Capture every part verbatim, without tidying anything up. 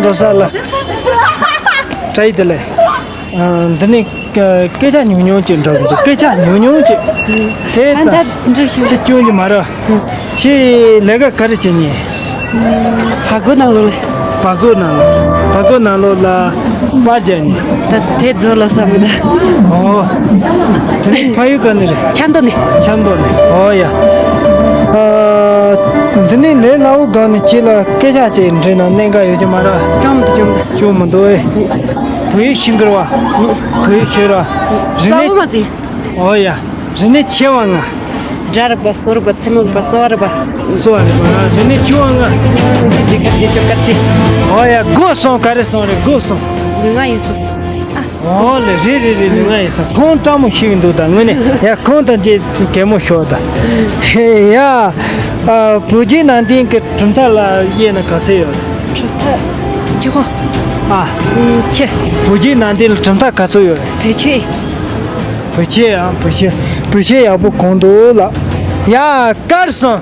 འགྲོ་ས་ལ། བཀྲ་ཤིས་བདེ་ལེགས། ཨ། འདི་ནས་སྐད་ཆ་ཉུང་ཉུང་ཅིག་འགྲོ་གི་འདུག་སྐད་ཆ་ཉུང་ཉུང་ཅིག་དེ་ཙམ་ཨ། ད་འགྲོ་ཤོག་ཁྱི་སྐྱོན་གྱི་མ་རེད། ཁྱི་ལས་ཀ་ག་རེ་བྱེད་ཉེ། བ་གོ་ནང་ལོགས་ལ། བ་གོ་ནང་ལོགས། བ་གོ་ནང་ལོགས་ལ་པར་རྒྱག་ཉེ། ད་དེ་རྫོགས་ལ་བསམ་མི་ད། ཨོ། དེ་ནས་ཕ་ཡུལ་ག་ནས་རེད། ཆབ་མདོ་ནས། ཆབ་མདོ་ནས། ཨོ་ཡ། ཨ། འདི་ནས་ལས་སླ་བོ་སྒང་ནས་ཁྱི་ལ་སྐད་ཆ་ཅིག་འདྲི་ན་གནད་འགག་ཡོད་ཀྱི་མ་རེད། སྐྱོན་མི་འདུག་སྐྱོན་མི་འདུག་སྐྱོན་མི་འདུག་ཨེ། བོད་ཡིག་ཤེས་ཀྱི་རེད་བ། བོད་ཡིག་ཤེས་རེད་བ། རིག་གནས། གསལ་པོ་མ་བརྩི། ཨོ་ཡ། རིག་གནས་ཆེ་བ་ལྔ། སྒྲ་རིག་པ། བཟོ་རིག་པ། ཚད་མ་རིག་པ། གསོ་བ་རིག་པ། གསོ་བ་རིག་པ། རིག་གནས་ཆེ་བ་ལྔ། སྙིང་རྗེ་འདི་ག་རྒྱས་ཤོག་དཀར་རྩི། ཨོ་ཡ། དགུ་སོང་། ག་རེ་སོང་རེད། དགུ་སོང་། ལུས་ངག་ཡིད་གསུམ། ཨ། ཨོ་ལེ། རེད་རེད་རེད། ལུས་ངག་ཡིད་གསུམ། ཁོང་སྤྲང་མོ་ཞིག་འདུག་ད་དངོས་གནས། ཡ། ཁོང་དང་ཅིག་གད་མོ་ཤོར་ད། ཧེ་ཡ། ཨ། བོད་བརྒྱུད་ནང་བསྟན་གྱི་གྲུབ་མཐའ་ལ་དབྱེ་ན་ག་ཚོད་ཡོད། གྲུབ་མཐའ་ཆེ་ཁོ། ཨ། ཨུམ། ཆེ། བོད་བརྒྱུད་ནང་བསྟན་ལ་གྲུབ་མཐའ་ག་ཚོད་ཡོད། བོད་ཆས། བོད་ཆས། ཨ། བོད་ཆས། བོད་ཆས་ཡག་པོ་གོན་འདུག་ལགས། ཡ། དཀར་སོང་།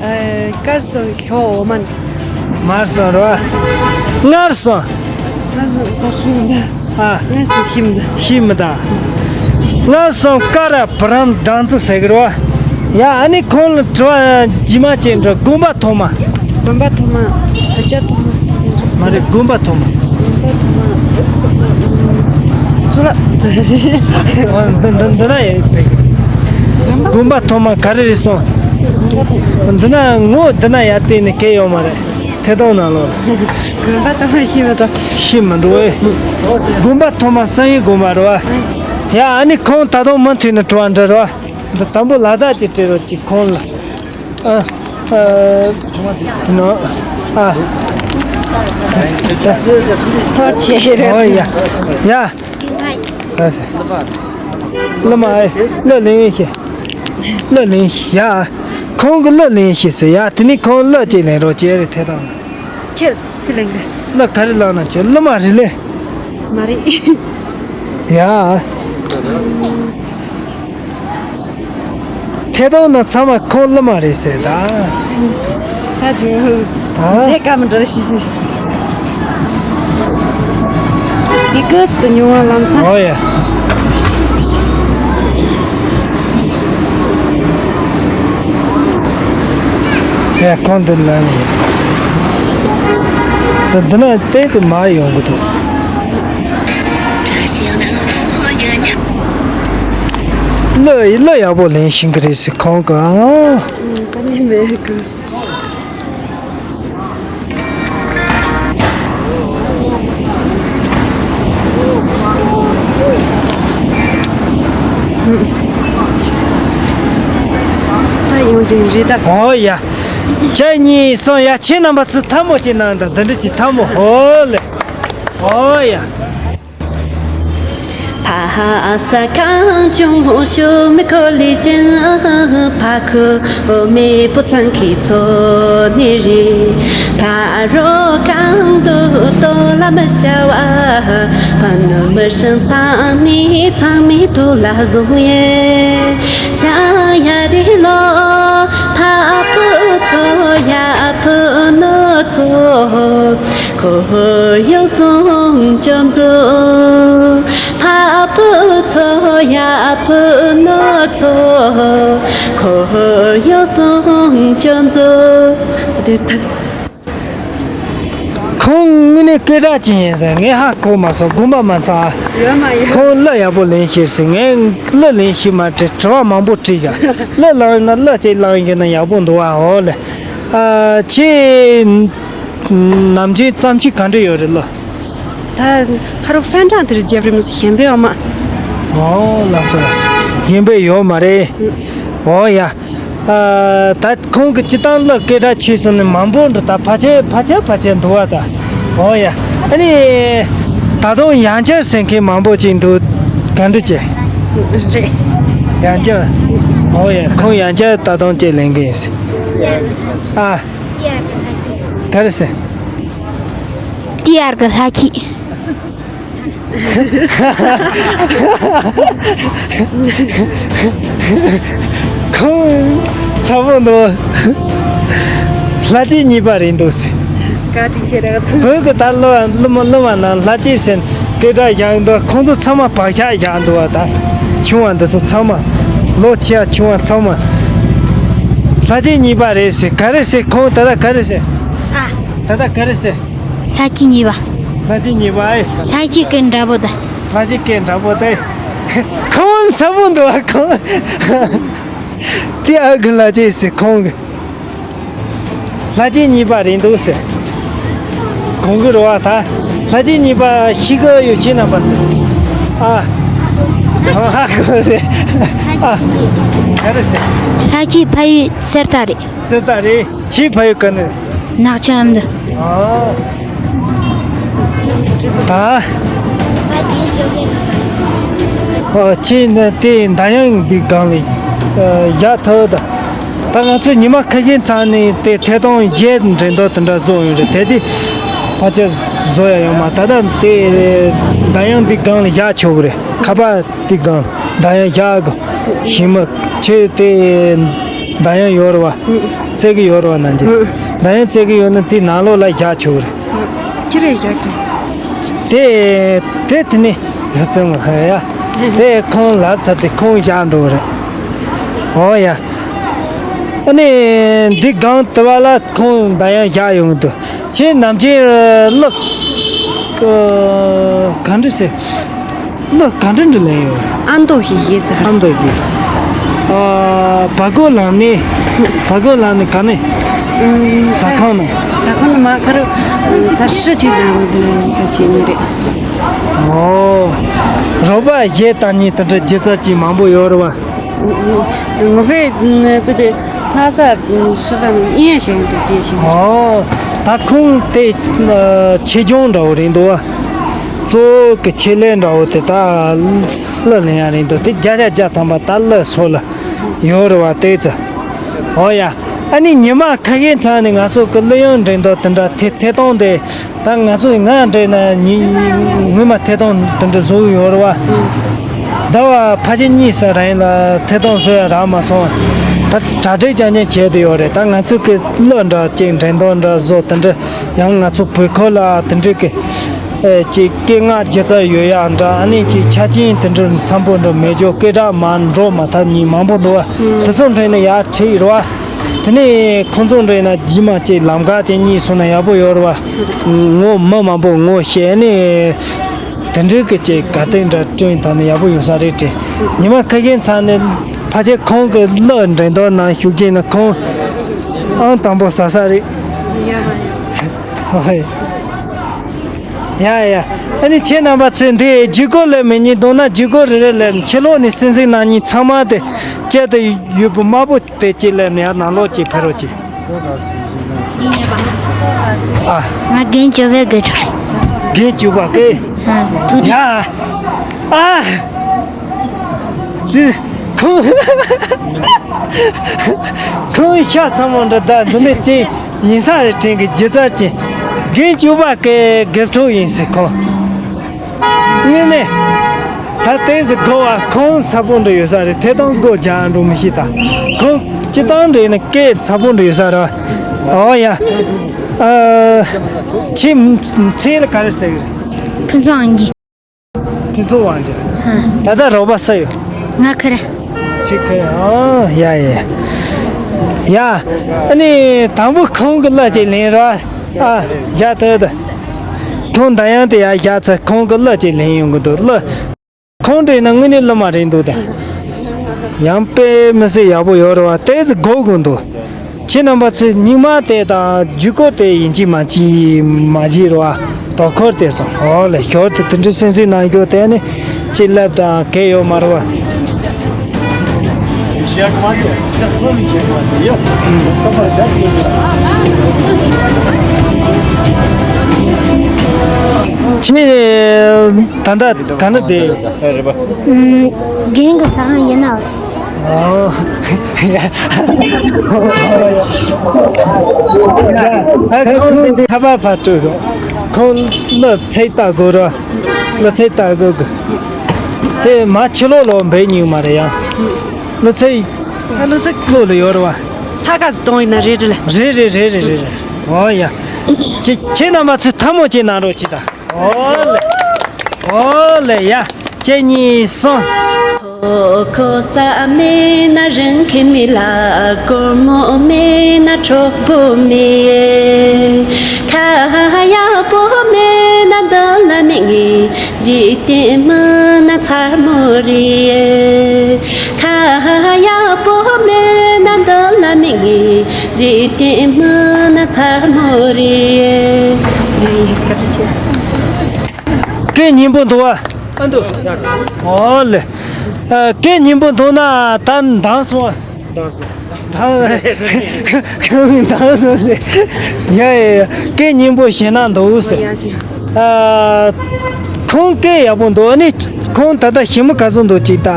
ཨ། དཀར་སོང་། ཞོ་འོ་མ། དམར་སོང་རེད་བ། མངར་སོང་། མངར་སོང་། ད་ཤི་མི་ད། ཨ། མངར་སོང་། ཤི་མི་ད། ཤི་མི་ད། མངར་སོང་། ཀ་ར་བུ་རམ་སྦྲང་རྩི་ཟེར་གི་རེད་བ། ཡ། ཨ་ནི་ཁོང་ལ་དྲི་བ་རྗེས་མ་ཅིག་འདྲི། དགོན་པ་ཐོག་མ། དགོན་པ་ཐོག་མ། བོད་ཇ་ཐོག་མ། མ་རེད། དགོན་པ་ཐོག་མ། དགོན་པ་ཐོག་མ། ཚོ་ལ། ཨ། འདི་འདི་འདི་ན་ཡོད་པས། དགོན་པ་ཐོག་མ་ག་རེ་རེད་སོང་། འདི་ན་ངོ་འདི་ན་ཡར་བལྟས་ནས་གས་ཡོད་མ་རེད། ཐད་གཏོང་ནང་ལོགས། དགོན་པ་ཐོག་མ་ཤེས་མི་འགྲོ། ཤེས་མི་འགྲོ་ཨེ། དགོན་པ་ཐོག་མ་བསམ་ཡས་དགོན་པ་རེད་བ། ཡ། ཨ་ནི་ཁོང་ད་དུང་མུ་མཐུད་ནས་དྲི་བ་འདྲི་རོགས། འདི་དང་པོ་ལ་དྭགས་ཀྱི་དྲི་རོགས་ཀྱི་ཁོང་ལ། ཨ། ཨ། ནོ། ཨ། ཐོར་ཆེ་རེད། ཨོ་ཡ། ཡ། ག་ཟེ། ལ་མ་ཨེ། ལ་ལིང་ཤེ། ལ་ལིང་ཤེ་ཡ། ཁོང་གི་ལ་ལིང་ཤེ་ཟེ་ཡ། དེ་ནི་ཁོང་ལ་ཅིག་ལེན་རོགས་ཅེ་རེ་ཐེ་དང་། ཁྱེད་ཁྱེད་ལེན་རེ། ལ་ག་རེ་ལ་ན་ཅེ། ལ་མ་རེ་ལེ། མ་རེད། ཡ། ཐད་གཏོང་ན་ཚང་མ་ཁོང་ལ་མ་རེད་ཟེར་ད། ད་དུང་། ད། འདྲེ་ཀ་མི་འདྲ་ཞིག་ཟེར། འདི་སྐད་དུ་ཉུང་བ་ལམ་སང་། ཨོ་ཡ། ཡ། ཁོང་འདི་ལ་ནི། ད་འདི་ན་ཏོག་ཙམ་མར་ཡོང་གི་འདུག་གླུ་གླུ་ཡག་པོ་ལེན་ཤེས་ཀྱི་རེད་ཟེར་ཁོང་གིས། ཨང་། ད་ནི་མེད་གི། ད་ཡོང་དུས་རེད་ད། ཨོ་ཡ། གཅིག་གཉིས་གསུམ། ཡ། ཁྱེད་རྣམ་པ་ཚོ་ཐལ་མོ་ཅིག་གནང་དང་། འདི་འདྲ་ཅིག་ཐལ་མོ། ཧོ་ལེ། ཨོ་ཡ། ཕ་ས་གངས་ལྗོངས་ཤུལ་མའི་ཁོར་ལི་ཅན། ཕ་ཁུ་མེས་པོ་ཚང་གི་འཚོ་གནས་རེད། ཕ་རོལ་གངས་རྡོ་ལྟོ་ལ་མི་ཤ་བ། ཕ་ནུ་མི་ཤིང་ཚང་མའི་ཚང་མའི་ཐོག་ལ་བཟུང་ཡས། ཤ་ཡ་རི་ལོ་ཕ་བུ་ཚོ་ཡ་བུ་ནུ་ཚོ། ཁོ་ཡོང་སོང་ཅོམ་ཚོ། ཕ་བུ་ཚོ་ཡ་བུ་ནུ་ཚོ། ཁོ་ཡོང་སོང་ཅོམ་ཚོ། དེ་ཐག་ཁོང་དངོས་གནས་སྐད་གྲགས་ཅན་ཡིན་ཟེར་ངས་ཧ་གོ་མ་སོང་། དགོངས་པ་མ་ཚོམ་ཨ། ཡོད་མ་ཡོད། ཁོང་གླུ་ཡག་པོ་ལེན་ཤེས་ཟེར། ངས་གླུ་ལེན་ཤེས་མ་དྲིས། དྲི་བ་མང་པོ་དྲིས་ཀ། གླུ་བླངས་ན་གླུ་གཅིག་བླངས་ཡིན་ན་ཡག་པོ་འདུག་ཨ། འོ་ལེ། ཨ། ཁྱེད་ནམ་རྒྱུན་བརྩམས་ཆོས་ག་འདྲ་ཡོད་རེད་ལོ། ད་ཁ་རོ་ཧྥན་ཀྲང་དེར་རྒྱབ་རི་མོ་ཞིག་གཞན་པའི་འོ་མ། ཨོ་ལགས་སོ་ལགས་སོ། གཞན་པའི་ཡོད་མ་རེད། ཨོ་ཡ། ཨ། ད་ཁོང་གི་སྤྱི་བཏང་གླུ་སྐད་གྲགས་ཆེ་སོང་ནས་མང་པོ་འདི་ད་ཕལ་ཆེར་ཕལ་ཆེར་ཕལ་ཆེར་འདུག་བ་ད། ཨོ་ཡ། ཨ་ནི། ད་དུང་ཡང་བསྐྱར་ཟེར་མཁན་མང་པོ་ཅིག་འདུག་ག་འདྲ་བྱས། རེད། ཡང་བསྐྱར། ཨོ་ཡ། ཁོང་ཡང་བསྐྱར་ད་དུང་ཅིག་ལེན་གི་ཡིན་ཟེར། ཨ། ག་རེ་ཟེར། ཏི་ཨར་གི་ལྷ་ཁྱི། ཁོང་ཚ་པོ་འདུག་ལྷ་རྗེ་གཉིས་པ་རེད་འདུག་ཟེར། བཀའ་དྲིན་ཆེ་རེད་ཚོ། བོད་ཀྱི་ད་ལོ་ལོ་མ་ལོ་མ་ནང་ལྷ་ཆས་ཟེར་སྐད་གྲགས་བཞག་འདུག་ཁོང་ཚོ་ཚང་མ་བག་ཆགས་བཞག་འདུག་བ། ད་ཆུང་བ་འདི་ཚོ་ཚང་མ་ལོ་ཆེ་བ་ཆུང་བ་ཚང་མ་ལྷ་ཆས་གཉིས་པ་རེད་ཟེར། ག་རེ་ཟེར། ཁོང་ད་ལྟ་ག་རེ་ཟེར། ཨ། ད་ལྟ་ག་རེ་ཟེར། ལྷ་ཆས་གཉིས་པ། ལྷ་ཆས་གཉིས་པ་ཨེ། ལྷ་ཆས་སྐད་འདྲ་པོ་ད། ལྷ་ཆས་སྐད་འདྲ་པོ་དེ། ཁོང་ཚ་པོ་འདུག་བ་ཁོང་། དེ་ཨ་གི་ལྷ་ཆས་ཟེར་ཁོང་གི། ལྷ་ཆས་གཉིས་པ་རེད་འདུག་ཟེར། གོང་གི་རོ་བ་ད། ལྷ་ཆས་གཉིས་པ་ཤི་གི་ཡོད་ཁྱེད་རྣམ་པ་ཚོ། ཨ། ཧ་གོ་ཟེར། ཨ། ག་རེ་ཟེར། ལྷ་ཆས་ཕ་ཡུལ་གསེར་རྟ་རེད། གསེར་རྟ་རེད། ཁྱེད་ཕ་ཡུལ་ག་ནས། ནག་ཆུ་ཨ་མདོ། ཨ། ད། ཨ། ཁྱེད་ནི་དེ་འདམ་གཡང་འདི་སྒང་ལ་ཡར་ཐོན་ད། ད་ང་ཚོས་ཉི་མ་ཁ་ཤས་ཚར་ནས་དེ་ཐད་གཏོང་གཞས་འགྲན་བསྡུར་དེ་འདྲ་བཟོ་ཡོད་རེད། དེ་དུས་ཕལ་ཆེར་བཟོ་ཡ་ཡོད་མ། ད་ལྟ་དེ་འདམ་གཡང་འདི་སྒང་ལ་བཞག་ཆོག་གི་རེད། ཁ་པར་འདི་སྒང་འདམ་གཡང་བཞག་གི། ཞི་མི་ཁྱེད་དེ་འདམ་གཡང་ཡོད་རེད་བ། རྩེ་གི་ཡོད་རེད་བ་ནང་ཆེ། འདམ་གཡང་རྩེ་གི་ཡོད་ན་དེ་ནང་ལོགས་ལ་བཞག་ཆོག་གི་རེད། ཁྱེད་རེ་བཞག་གི། དེ་དེ་དེ་ནི་ཙམ་ཧ་ཡ། དེ་ཁོང་ལབ་ཚར་དེ་ཁོང་བཞག་འགྲོ་གི་རེད། ཨོ་ཡ། ཨ་ནི་འདི་སྒང་དེ་བ་ལ་ཁོང་འདམ་གཡང་བཞག་ཡོང་གི་འདུག་ཁྱེད་ནམ་རྒྱུན་གླུ་ག་འདྲ་ཟེར། གླུ་ག་འདྲ་འདྲ་ལེན་ཡོད། ཨ་མདོ་ཞིག་ཡིན་ཟེར། ཨ་མདོ་ཞིག་ཨ། བ་གོ་ལང་ནི། བ་གོ་ལང་ནི་ག་ནི། ཟ་ཁང་ནི། ཟ་ཁང་ནི་མ་ཁར་ད་ཧྲི་ཆུ་ནང་དུ་ད་བྱེད་ནི་རེད། ཨོ། རོགས་པ་གཞས་བཏང་ནི་དེ་འདྲ་སྒྱུ་རྩལ་ཅིག་མང་པོ་ཡོད་རེད་བ། ངོ་ཧེ་ཙི་དེ་ལྷ་ས་ཧྲི་ཧྥ་ནང་ཨེ་ཡ་ཞེང་དུ་བྱེད་བྱེད། ཨོ། ད་ཁོང་དེ་ཆེད་སྦྱོང་འདྲ་བོ་རེད་འདུག་བ། གཙོ་བོ་གི་ཆེད་ལས་འདྲ་བོ་དེ་ད་གླུ་ལེན་ཡ་རེད་འདུག་དེ་བརྒྱ་ཆ་བརྒྱ་ཐམ་པ་ད་གླུ་སོགས་ལ་ཡོད་རེད་བ་དེ་ཚོ། ཨོ་ཡ། ཨ་ནི་ཉི་མ་ཁ་ཤས་ཚར་ནས་ང་ཚོ་གི་གླུ་དབྱངས་འགྲན་བསྡུར་དེ་འདྲ་ཐད་ཐད་གཏོང་དེ་ད་ང་ཚོ་ང་འདྲེས་ན་ཉི་སྔོན་མ་ཐད་གཏོང་དེ་འདྲ་བཟོ་གི་ཡོད་རེད་བ། ཟླ་བ་ཕལ་ཆེར་གཉིས་ཙམ་རིང་ལ་ཐད་གཏོང་བཟོ་ཡ་རག་མ་སོང་བ། ད་གྲ་སྒྲིག་རྐྱང་རྐྱང་བྱས་བསྡད་ཡོད་རེད། ད་ང་ཚོ་གི་གླུ་འདྲ་ཅིག་འགྲན་བསྡུར་འདྲ་བཟོ་དེ་འདྲ་ཡང་ང་ཚོ་བོད་ཁུལ་ལ་དེ་འདྲ་གི་ཨེ་ཅིག་སྐད་ངག་སྒྱུ་རྩལ་ཡོད་ཡག་འདྲ། ཨ་ནི་ཅིག་ཆ་རྐྱེན་དེ་འདྲ་འཚམ་པོ་འདྲ་མེད་རྒྱུ། སྐད་གྲགས་མར་འགྲོ་མ་ཐུབ་མཁན་མང་པོ་འདུག་བ། དེ་ཚོ་འདྲེས་ནས་ཡར་ཁྲིད་ཡོད་རེད་བ། དེ་ནས་ཁོང་ཚོ་འདྲེས་ན་རྗེས་མ་ཅིག་ལམ་ཁ་ཅིག་གཉིས་སོང་ན་ཡག་པོ་ཡོད་རེད་བ། ངོ་མི་མང་པོ་ངོ་ཤེས་ནས་དེ་འདྲ་གི་ཅིག་ག་དེ་འདྲ་བསྐྲུན་ཐུབ་ན་ཡག་པོ་ཡོད་ས་རེད་དྲན། ཉི་མ་ཁ་ཤས་ཚར་ནས་ཕལ་ཆེར་ཁོང་གི་གླུ་འགྲན་བསྡུར་ནང་ཞུགས་རྒྱུ་ན་ཁོང་ཨང་དང་པོ་ཟ་ས་རེད། ཧོ་ཧེ། ཡ་ཡ། ཨ་ནི་ཁྱེད་རྣམ་པ་ཚོས་འདི་བརྒྱུད་སྐུར་ལེན་མི་ཉན་འདུག་ན་བརྒྱུད་སྐུར་རེ་རེ་ལེན། ཕྱི་ལོགས་ནས་གསན་གཟིགས་གནང་མཁན་ཚང་མ་དེ་བཅད་དུ་ཡོད་པ་དམར་པོ་དེ་གཅིག་ལེན་ཡ། ནང་ལོགས་གཅིག་ཕེབས་རོགས་གྱིས། ཨ། ང་རྒན་བཅུ་པའི་དགེ་ཕྲུག་རེད། རྒན་བཅུ་པ་སྐད། ཨ། ཐུགས་རྗེ། ཡ། ཨ། ཙི། ཁོང་། ཁོང་ཤ་ཚ་མོ་འདྲ་ད་འདི་ནས་ཅིག་ཉིན་ས་རེ་དྲན་གི་སྒྱུ་རྩལ་ཅན། རྒན་བཅུ་པ་སྐད་དགེ་ཕྲུག་ཡིན་ཟེར་ཁོང་། དངོས་གནས། ད་ལྟའི་ཟིག་གོ་བ་ཁོང་ཚ་པོ་འདྲ་ཡོད་ས་རེད། ཐད་གཏོང་སྒོ་རྒྱག་འགྲོ་མི་ཤེས་ད། ཁོང་སྤྱི་བཏང་འདྲ་ཡིན་ན་སྐད་ཚ་པོ་འདྲ་ཡོད་ས་རེད། ཨོ་ཡ། ཨ། ཁྱེད་མཚན་ལ་ག་རེ་ཟེར་གི་རེད། ཕུན་ཚོགས་དབང་རྒྱལ། ཕུན་ཚོགས་དབང་རྒྱལ། ཧ། ད་ལྟ་རོགས་པ་སུ་ཡོད། ང་ཁེར། ཁྱེད་ཁེར། ཨོ་ཡ་ཡ། ཡ། ཨ་ནི་དང་པོ་ཁོང་གི་གླུ་ཅིག་ལེན་རོགས། ཨ། ཡ་ད་ད། ཁོང་འདམ་གཡང་དེ་ཡར་བཞག་ཚར། ཁོང་གི་གླུ་ཅིག་ལེན་ཡོང་གི་འདུག་གླུ། ཁོང་འདྲ་ཡིན་ན་དངོས་གནས་གླུ་མ་རེད་འདུག་ད། ཡང་དཔེ་མི་སྲིད་ཡག་པོ་ཡོད་རེད་བ། ཏོག་ཙམ་སྒུག་དགོས་འདུག་ཁྱེད་རྣམ་པ་ཚོས་སྙིང་མ་དེ་དང་བརྒྱུད་སྐུར་དེ་ཡིན་གཅིག་མིན་གཅིག་མ་བརྗེད་རོགས། དོ་ཁུར་དེ་སོང་། ཨོ་ལེ། ཞོར་དུ་དེ་འདྲའི་གསན་གཟིགས་གནང་རྒྱུ་དེ་ནི་ཅིག་ལབ་དང་གལ་ཡོད་མ་རེད་བ། ཁྱེད་ད་ལྟ་ག་ན་བསྡད། རྒན་གྱི་ཟ་ཁང་ཡིན་ན། ཨོ། ད་ཁོང་འདི་ཁ་པར་ཕར་སྤྲོད་རོགས། ཁོང་གླུ་ཚིག་ལྟ་དགོས་རོགས། གླུ་ཚིག་ལྟ་དགོས་གི། དེ་མ་ཕྱི་ལོགས་ལོགས་འབེབས་ཉུང་མ་རེད་ཡ། གླུ་ཚིག་གླུ་ཚིག་གླུ་ལ་ཡོད་རེད་བ། ཚ་ག་ཟིག་གཏོང་ཡིན་ན་རེད་རེད་ལ། རེད་རེད་རེད་རེད་རེད་རེད། ཨོ་ཡ། ཁྱེད་ཁྱེད་རྣམ་པ་ཚོས་ཐལ་མོ་ཅིག་གནང་རོགས་གྱིས་དང་། ཨོ་ལེ། ཨོ་ལེ་ཡ། གཅིག་གཉིས་གསུམ། ཐོ་ཁོ་ས་མེད་ན་རང་ཁེ་མི་ལ། སྒོར་མོ་མེད་ན་གྲོགས་པོ་མེད། ཁ་ཡག་པོ་མེད་ན་འདི་ལ་མི་ངེས། འཇིག་རྟེན་མི་ན་མཚར་མོ་རེད། ཁ་ཡག་པོ་མེད་ན་འདི་ལ་མི་ངེས། འཇིག་རྟེན་མི་ན་མཚར་མོ་རེད། སྐད་སྙན་པོ་འདུག་བ། ཨ་འདུག་ཨོ་ལེ། ཨ། སྐད་སྙན་པོ་འདུག་ན་ད་འདང་སོང་བ། འདང་སོང་། འདང་སོང་ཟེར། ཡ་ཡ་ཡ། སྐད་སྙན་པོ་ཞེ་ན་འདུག་ཟེར། ཨ། ཁོང་སྐད་ཡག་པོ་འདུག་ཨ་ནི་ཁོང་ད་ལྟ་ཞི་མི་ག་ཚོད་འདུག་ཅིག་ལྟ།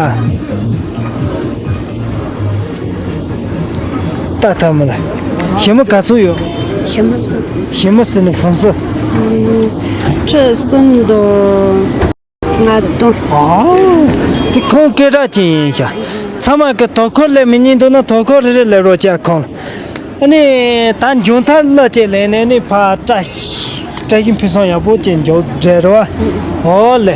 ལྟ་ཐབས་མི་ལ། ཞི་མི་ག་ཚོད་ཡོད། ཞི་མི་ཞི་མི་ཟེར་ནི་ཧྥུན་སི། ཁྲི་གསུམ་དང་ལྔ་སྟོང་། ཨ། དེ་ཁོང་སྐད་གྲགས་ཅན་ཡིན་ཤག་ཚང་མ་གི་དོ་ཁུར་ལས་མི་ཉན་འདུག་ན་དོ་ཁུར་རེ་རེ་ལས་རོགས་བྱ་ཁོང་། ཨ་ནི་ད་མཇུག་མཐར་གླུ་ཅིག་ལེན་ནས་ནི་ཕ་བཀྲ་བཀྲ་ཤིས་ཕུན་སུམ་ཡག་པོ་ཅིག་མཇུག་སྒྲིལ་རོགས། ཨོ་ལེ།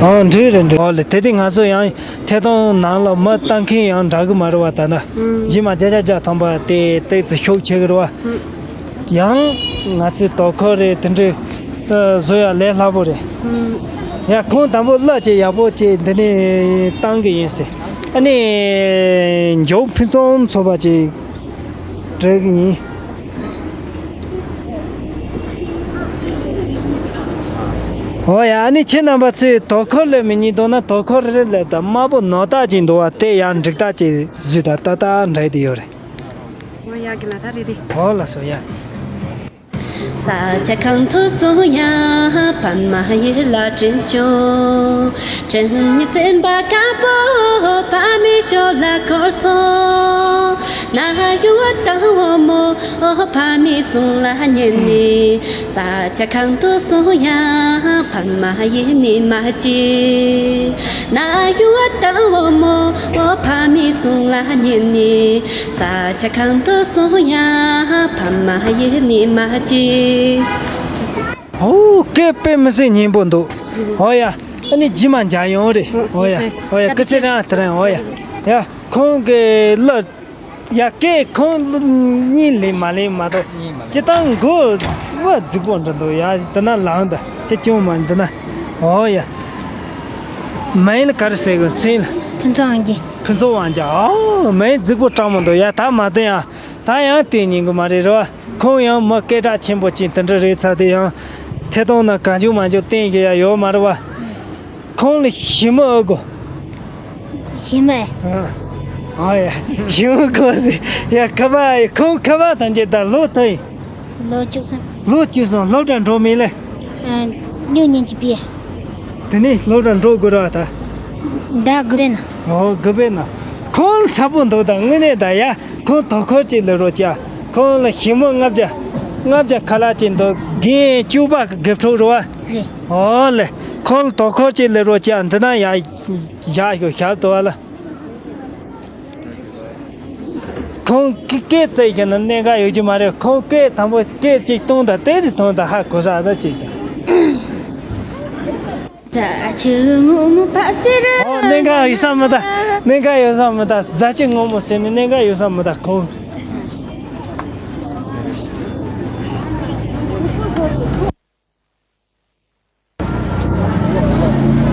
ཨོ་འགྲིག་རེད་འགྲིག་ཨོ་ལེ། དེ་དུས་ང་ཚོ་ཡང་ཐད་གཏོང་ནང་ལ་མི་ལྟ་མཁན་ཡང་འདྲ་གི་མ་རེད་བ། ད་ན་རྗེས་མ་བརྒྱ་ཆ་བརྒྱ་ཐམ་པ་དེ་ཏོག་ཙམ་ཤུགས་ཆེ་གི་རེད་བ། ཡང་ང་ཚོའི་དོ་ཁུར་རེད་དེ་འདྲའི་བཟོ་ཡ་ལས་སླ་པོ་རེད། ཡ་ཁོང་དང་པོ་གླུ་ཅིག་ཡག་པོ་ཅིག་འདི་ནས་བཏང་གི་ཡིན་ཟེར། ཨ་ནི་མཇུག་ཕུན་སུམ་ཚོགས་པ་ཅིག་སྒྲིལ་གི་ཡིན། ཨོ་ཡ། ཨ་ནི་ཁྱེད་རྣམ་པ་ཚོས་དོ་ཁུར་ལས་མི་ཉན་འདུག་ན་དོ་ཁུར་རེ་ལས་དང་དམར་པོ་ནོར་རྟགས་ཅིག་འདུག་བ། དེ་ཡང་འགྲིག་རྟགས་ཅིག་བཟོས་དང་ཏག་ཏག་འདྲ་དེ་ཡོད་རེད། ཨོ་ཡ་གི་ལ་ད་རེད་དེ། ཨོ་ལགས་སོ་ཡ། ས་ཆ་གང་དུ་སོང་ཡང་ཕ་མ་ཡིད་ལ་དྲན་བྱུང་། དྲན་མི་སེམས་པ་དཀར་པོ་ཕ་མའི་ཞོ་ལ་འཁོར་སོང་། ན་ཡུ་བ་དང་བུ་མོ་ཕ་མའི་གསུང་ལ་ཉན་ནས། ས་ཆ་གང་དུ་སོང་ཡང་ཕ་མ་ཡིད་ནི་མ་བརྗེད། ན་ཡུ་བ་དང་བུ་མོ་ཕ་མའི་གསུང་ལ་ཉན་ནས། ས་ཆ་གང་དུ་སོང་ཡང་ཕ་མ་ཡིད་ནི་མ་བརྗེད། ཨོ་སྐད་དཔེ་མི་སྲིད་སྙན་པོ་འདུག་ཨོ་ཡ། ཨ་ནི་རྗེས་མ་མཇལ་ཡོང་རེད། ཨོ་ཡ། ཨོ་ཡ། སྐུ་ཚེ་རིང་། དེ་རིང་། ཨོ་ཡ། ཡ་ཁོང་གི་གླུ། ཡ་སྐད་ཁོང་གཉིད་ལེན་མ་ལེན་མ་གཏོགས་སྤྱིར་བཏང་མགོ་བོ་རྫིག་པོ་འདྲ་འདུག་ཡ་འདི་ན་ལངས་དང་ཁྱེད་ཅུང་མ་འདི་ན། ཨོ་ཡ། མིང་ལ་ག་རེ་ཟེར་དགོས། མཚན་ལ། ཕུན་ཚོགས་དབང་རྒྱལ། ཕུན་ཚོགས་དབང་རྒྱལ། ཨོ་མིང་རྫིག་པོ་སྤྲང་མོ་འདུག་ཡ་ད་མ་བསྟན་ཡ། ད་ཡང་བསྟན་ཉན་གི་མ་རེད་རེད་བ། ཁོང་ཡང་མི་སྐད་གྲགས་ཆེན་པོ་ཅིག་དེ་འདྲ་རེད་ཚར་དུས་ཡང་ཐད་གཏོང་ན་གང་བྱུང་མང་བྱུང་བསྟན་བཞིན་ཡ་ཡོད་མ་རེད་བ། ཁོང་ལ་ཞི་མི་ཨེ་དགོས། ཞི་མི། ཨ་ཡ། ཞི་མི་དགོས་ཟེར། ཡ་ཁ་པར་ཁོང་ཁ་པར་དང་བཅས་ད་ལོ་ཐོན་ཡིན། ལོ་བཅུ་གསུམ། ལོ་བཅུ་གསུམ་སློབ་གྲྭ་འགྲོ་མིན་ལས། ཨ། གཉིས་ཉིན་གྱི་པི། དེ་ནས་སློབ་གྲྭ་འགྲོ་དགོས་ར་ད། ཟླ་དགུ་པའི་ནང་། ཨོ་དགུ་པའི་ནང་། ཁོང་ཚ་པོ་འདུག་ད་དངོས་གནས་ད་ཡ། ཁོང་དོ་ཁུར་ཅིག་ལས་རོགས་བྱ། ཁོང་ལ་ཞི་མོ་ལྔ་བརྒྱ། ལྔ་བརྒྱ་ཁ་ལག་ཅིག་འདུག་རྒན་བཅུ་པ་གི་དགེ་ཕྲུག་རེད་བ། རེད། ཨོ་ལེ། ཁོང་ལ་དོ་ཁུར་ཅིག་ལས་རོགས་བྱ། འདི་ན་ཡ། ཡ་ཞོ་ཞབས་ཏོ་བ་ལ། ཁོང་སྐད་སྐད་བཙལ་བཞིན་ན་གནད་འགག་ཡོད་ཀྱི་མ་རེད། ཁོང་སྐད་དང་པོ་སྐད་ཅིག་གཏོང་དང་ཏོག་ཙམ་གཏོང་དང་ཧ་གོ་ས་ཨ་ཙི་ཅིག་དང་། རྫ་ཆུ་སྔོན་མོ་ཕབ་ཟེར། ཨོ་གནད་འགག་ཡོད་ས་མི་གདའ། གནད་འགག་ཡོད་ས་མི་གདའ། རྫ་ཆུ་སྔོན་མོ་ཟེར་ནས་གནད་འགག་ཡོད་ས་མི་གདའ་ཁོང་།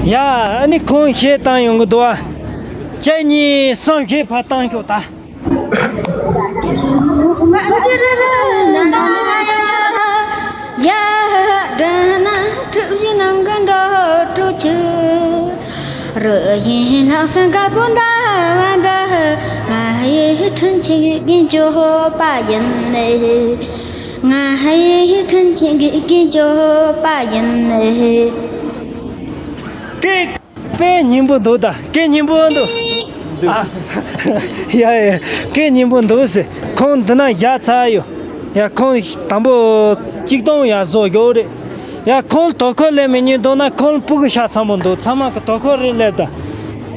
ཡ། ཨ་ནི་ཁོང་གཞས་བཏང་ཡོང་གི་འདུག་ཨ། གཅིག་གཉིས་གསུམ། གཞས་ཕར་བཏང་ཤོག་ད། སྐད་དཔེ་སྙན་པོ་འདུག་ད་སྐད་སྙན་པོ་འདུག་ཨ། ཡ་ཡ། སྐད་སྙན་པོ་འདུག་ཟེར། ཁོང་འདི་ན་བཞག་ཚར་ཡོད། ཡ་ཁོང་དང་པོ་གཅིག་སྟོང་ཡར་བཟོ་ཡོད་རེད། ཡ་ཁོང་དོ་ཁུར་ལས་མི་ཉན་འདུག་ན་ཁོང་སྤུ་གུ་ཤ་ཚ་པོ་འདུག་ཚང་མ་གི་དོ་ཁུར་རེ་སླེབས་ད།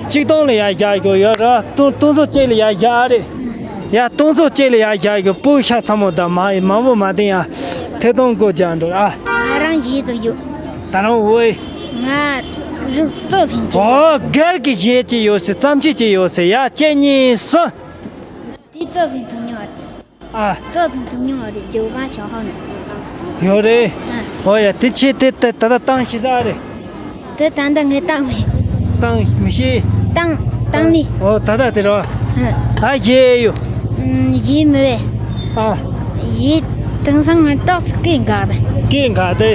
གཅིག་སྟོང་ལ་ཡར་བཞག་ཡོད་ཡོད་ར་སྟོང་སྟོང་ཚོ་གཅིག་ལ་ཡར་བཞག་རེད། ཡ། སྟོང་ཚོ་གཅིག་ལ་ཡ་བཞག་གི་སྤུ་ཤ་ཚ་མོ་དང་མ་མང་པོ་མ་བསྟན་ཡ། ཐད་གཏོང་སྒོ་རྒྱག་འགྲོ་ཨ། ང་རང་གཞས་ཚོ་ཡོད། ད་རང་འོ་ཡི། ང་རུ་གཙོ་ཕིན་ཅི། ཨོ་སྒེར་གྱི་གཞས་ཅི་ཡོད་སི་རྩམ་ཆས་ཅི་ཡོད་སི་ཡ་གཅིག་གཉིས་གསུམ། དེ་གཙོ་ཕིན་ཐུབ་མྱོང་བ་རེད། ཨ། གཙོ་ཕིན་ཐུབ་མྱོང་བ་རེད་ཇོ་བ་ཞའོ་ཧང་ནས། ཡོད་རེད། ཨ། ཨོ་ཡ་དེ་ཆེ་དེ་ད་ད་ད་བཏང་ཤི་ས་རེད། དེ་ད་ལྟ་ངས་བཏང་མེད། བཏང་མི་ཤེས། བཏང་བཏང་ནི། ཨོ་ད་ད་དེ་རོ། ཨ། ད་ཡེ་ཡོ། ཨུམ་ཡེ་མི་བས། ཨ། ཡེ་དེང་སང་ང་ཏོག་ཙམ་སྐད་འགག་དེ། སྐད་འགག་དེ།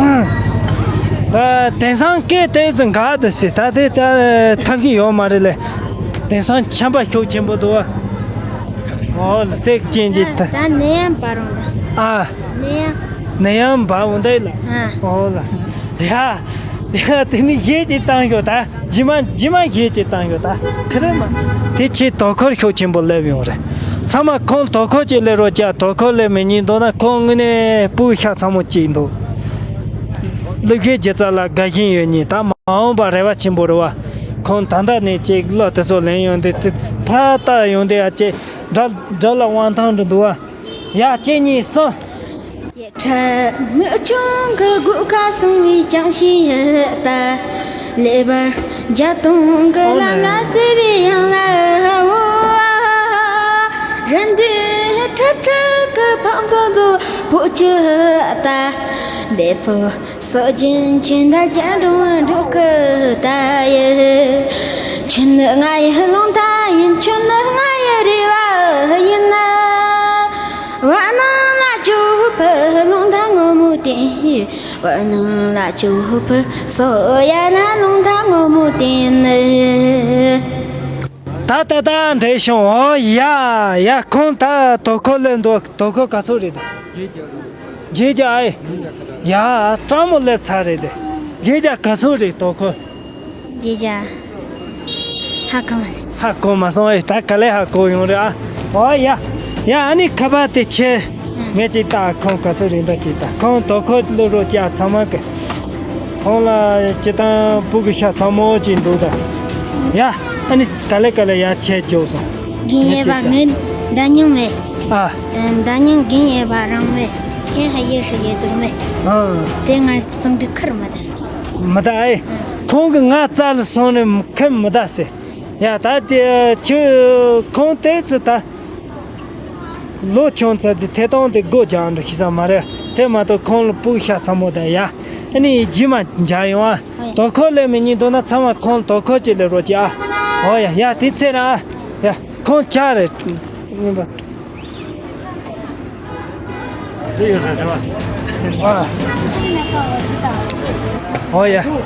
ཨ། དེང་སང་སྐད་དེ་ཙམ་འགག་དེ་སི་ད་དེ་ད་ཐབས་ཤེས་ཡོད་མ་རེད་ལེ། དེང་སང་ཆམ་པ་ཤུགས་ཆེན་པོ་འདུག་ཨ། ཨོ་ལ་དེ་ཅན་གྱི་ད། ད་ནད་ཡམས་པ་རང་ད། ཨ། ནད་ཡམས། ནད་ཡམས་པ་འོ་འདི་ལ། ཨ། ཨོ་ལ། ཡ། ཡ་དེ་ནི་གཞས་ཅིག་བཏང་ཤོག་ད། རྗེས་མ་རྗེས་མ་གཞས་ཅིག་བཏང་ཤོག་ད། ཁེ་རེ་མ། དེ་ཆེ་དོ་ཁུར་ཤུགས་ཆེན་པོ་སླེབས་ཡོང་རེད། ཚང་མ་ཁོང་དོ་ཁུར་ཅིག་སླེབས་རོགས་བྱ། དོ་ཁུར་སླེབས་མི་ཉན་འདུག་ན་ཁོང་དངོས་གནས་སྤུ་ཤ་ཚ་མོ་ཅིག་འདུག་སློབ་གཞས་སྒྱུ་རྩལ་ལ་དགའ་ཞེན་ཡོད་ཉིན་ད་མ་འོངས་པ་རེ་བ་ཆེན་པོ་རེད་བ། ཁོང་ད་ལྟ་ནས་ཅིག་གླུ་དེ་ཚོ་ལེན་ཡོང་དུས་ཕར་ལྟ་ཡོང་དུས་ཡ་ཅིག་སྒྲ་སྒྲ་ལ་དབང་ཐང་དུ་འདུག་བ། ཡ་གཅིག་གཉིས་གསུམ། ཡ། ཁྲ་མིག་ཆུང་གི་སྒོ་ཁ་སོང་བའི་ཅང་ཤེས་ཡ་ད། ལེ་བར་རྒྱ་དུང་གི་ལ་ང་སེ་བའི་ཡང་ལ་འོ། རེ་འདུན་ཁྲི་ཁྲི་གི་ཕང་ཚོ་ཚོ་ཕོ་ཆུ་ད། འབེ་ཕོ། སྲོག་སྦྱིན་ཁྱེད་འདར་རྒྱ་འགྲོ་བ་འགྲོ་གི་ད་ཡི། ཁྱོད་ནི་ང་ཡི་རླུང་རྟ་ཡིན། ཁྱོད་ནི་ང་ཡི་རེ་བ་ཡིན། བར་སྣང་ལ་ཅོ་ཕུ་རླུང་རྟ་ངོ་མོ་བསྟན། བར་སྣང་ལ་ཅོ་ཕུ་སོ་ཡ་ན་རླུང་རྟ་ངོ་མོ་བསྟན། ད་ད་ད་འདྲེ་ཤོང་ཨོ་ཡ་ཡ། ཁོང་ད་དོ་ཁོ་ལེན་འདུག་དོ་ཁོ་ག་ཚོད་རེད་ད། རྗེས་རྒྱ་ཨེ། ཡ། སྤྲང་མོ་སླེབས་ཚར་རེད་དེ། རྗེས་རྒྱ་ག་ཚོད་རེད་དོ་ཁོ། རྗེས་རྒྱ། ཧ་གོ་མ་ནི། ཧ་གོ་མ་སོང་ཨེ། ད་ག་ལེ་ཧ་གོ་ཡོང་རེད་ཨ། ཨོ་ཡ། ཡ་ཨ་ནི་ཁ་པར་དེ་ཆེ། ངས་ཅིག་ལྟ་ཁོང་ག་ཚོད་རེད་ད་ཅིག་ལྟ། ཁོང་དོ་ཁོ་ལོ་རོ་ཅག་ཚང་མ་གི། ཁོང་ལ་སྤྱི་བཏང་སྤུ་གུ་ཤ་ཚ་མོ་ཅིག་འདུག་ད། ཡ། ཨ་ནི་ག་ལེ་ག་ལེ་ཡ་ཆེ་བཅོས་སོང་། རྒན་ཡེ་བ་ངས་འདྲ་མཉམ་མེད། ཨ། འདྲ་མཉམ་རྒན་ཡེ་བ་རང་མེད། ཁྱེད་ཧ་ཡེ་ཧྲི་ཡེ་ཙིག་མེད། ཨ། དེ་ང་སང་དུས་ཁུར་མི་ད། མི་ད་ཨེ། ཁོང་གི་ང་རྩ་ལ་སོང་ནས་ཁུར་མི་ད་ཟེར། ཡ་ད་དེ་ཁྱོད་ཁོང་དེ་ཙི་ད། ལོ་ཆུང་ཚད་དེ་ཐད་གཏོང་དེ་སྒོ་རྒྱག་འགྲོ་ཤི་ས་མ་རེད། དེ་མ་གཏོགས་ཁོང་ལ་སྤུ་ཤ་ཚ་མོ་དང་ཡ། ཨ་ནི་རྗེས་མ་མཇལ་ཡོང་ཨ། དོ་ཁོ་ལེ་མི་ཉིན་དོ་ན་ཚང་མ་ཁོང་དོ་ཁོ་ཅིག་ལེ་རོ་ཅིག་ཨ། ཨོ་ཡ་ཡ་དེ་ཚེ་ར་ཨ། ཡ་ཁོང་ཅག་རེད། ངན་པ། དེ་ཡོད་ས་དྲི་བ། ཨ། ཨོ་ཡ།